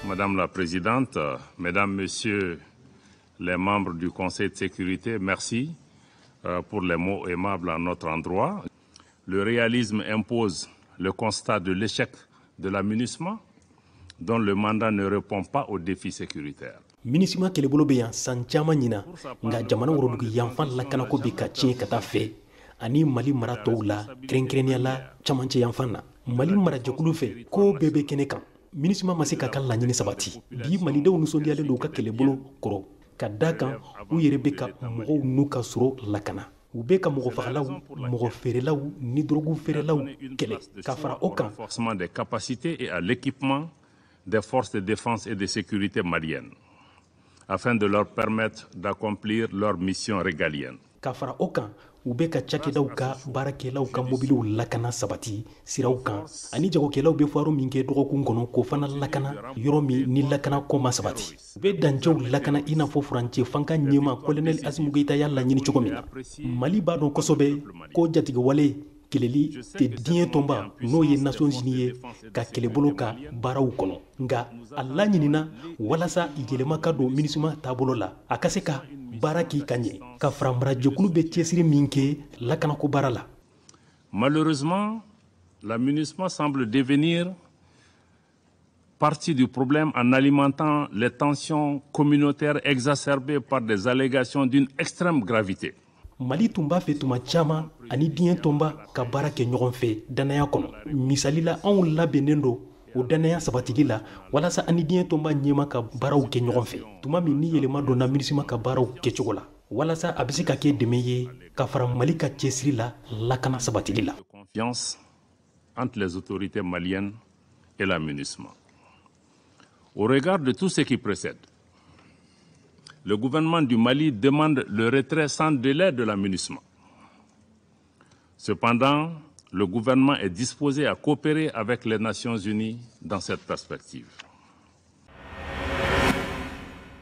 Madame la Présidente, Mesdames, Messieurs les membres du Conseil de sécurité, merci pour les mots aimables à notre endroit. Le réalisme impose le constat de l'échec de la MINUSMA, dont le mandat ne répond pas aux défis sécuritaires. MINUSMA kɛlɛbolo bɛ yan san caman ɲina, nka jamana worodugu yanfan lakanako bɛ ka tiɲɛ ka taa fɛ ani Mali mara tɔw la, kɛrɛnkɛrɛnnenya la camancɛ yanfan na. Mali marajɛkulu fɛ, ko bɛɛ bɛ kɛnɛ kan, MINUSMA ma se k'a ka laɲini sabati. Bi, malidenw nisɔndiyalen don u ka kɛlɛbolo kɔrɔ, ka da kan u yɛrɛ bɛ ka mɔgɔw n'u ka sɔrɔ lakana, u bɛ ka mɔgɔ fagalaw, mɔgɔ feerelaw ni dɔrɔgu feerelaw kɛlɛ. Ka fara o kan, renforcement des capacités et à l'équipement des forces de défense et de sécurité maliennes afin de leur permettre d'accomplir leur mission régalienne. Ka fara o kan, u bɛ ka cakɛdaw ka baarakɛlaw ka mobiliw lakana sabati siraw kan, ani jagokɛlaw bɛ foire min kɛ dɔgɔkun kɔnɔ, k'o fana lakana yɔrɔ min ni lakana ko ma sabati. U bɛ dancɛw lakana i n'a fɔ furancɛ fanga ɲɛma Kolonɛli Assimi Goïta y'a laɲini cogo min na. Mali b'a dɔn kosɛbɛ ko jatigɛwale kɛlɛli tɛ diɲɛ tɔnba, n'o ye Nations Unies ye, ka kɛlɛbolo ka baaraw kɔnɔ, nka a laɲinina walasa yɛlɛma ka don MINUSMA taabolo la, a ka se ka baara k'i ka ɲɛ, ka fara marajɛkulu bɛ cɛsiri min kɛ lakanako baara la. Malheureusement, la MINUSMA semble devenir partie du problème en alimentant les tensions communautaires exacerbées par des allégations d'une extrême gravité. Mali tun b'a fɛ tuma caman ani diɲɛ tɔnba ka baara kɛ ɲɔgɔn fɛ dannaya kɔnɔ. Misali la, anw labɛnnen don o dannaya sabatili la walasa ani diɲɛ tɔnba ɲɛma ka baaraw kɛ ɲɔgɔn fɛ tuma min ni yɛlɛma donna MINUSMA ka baaraw kɛcogo la, walasa a bɛ se ka kɛ dɛmɛ ye ka fara Mali ka cɛsiri la lakana sabatili la. Confiance entre les autorités maliennes et la MINUSMA. Au regard de tout ce qui précède, le gouvernement du Mali demande le retrait sans délai de la MINUSMA. Cependant, le gouvernement est disposé à coopérer avec les Nations Unies dans cette perspective.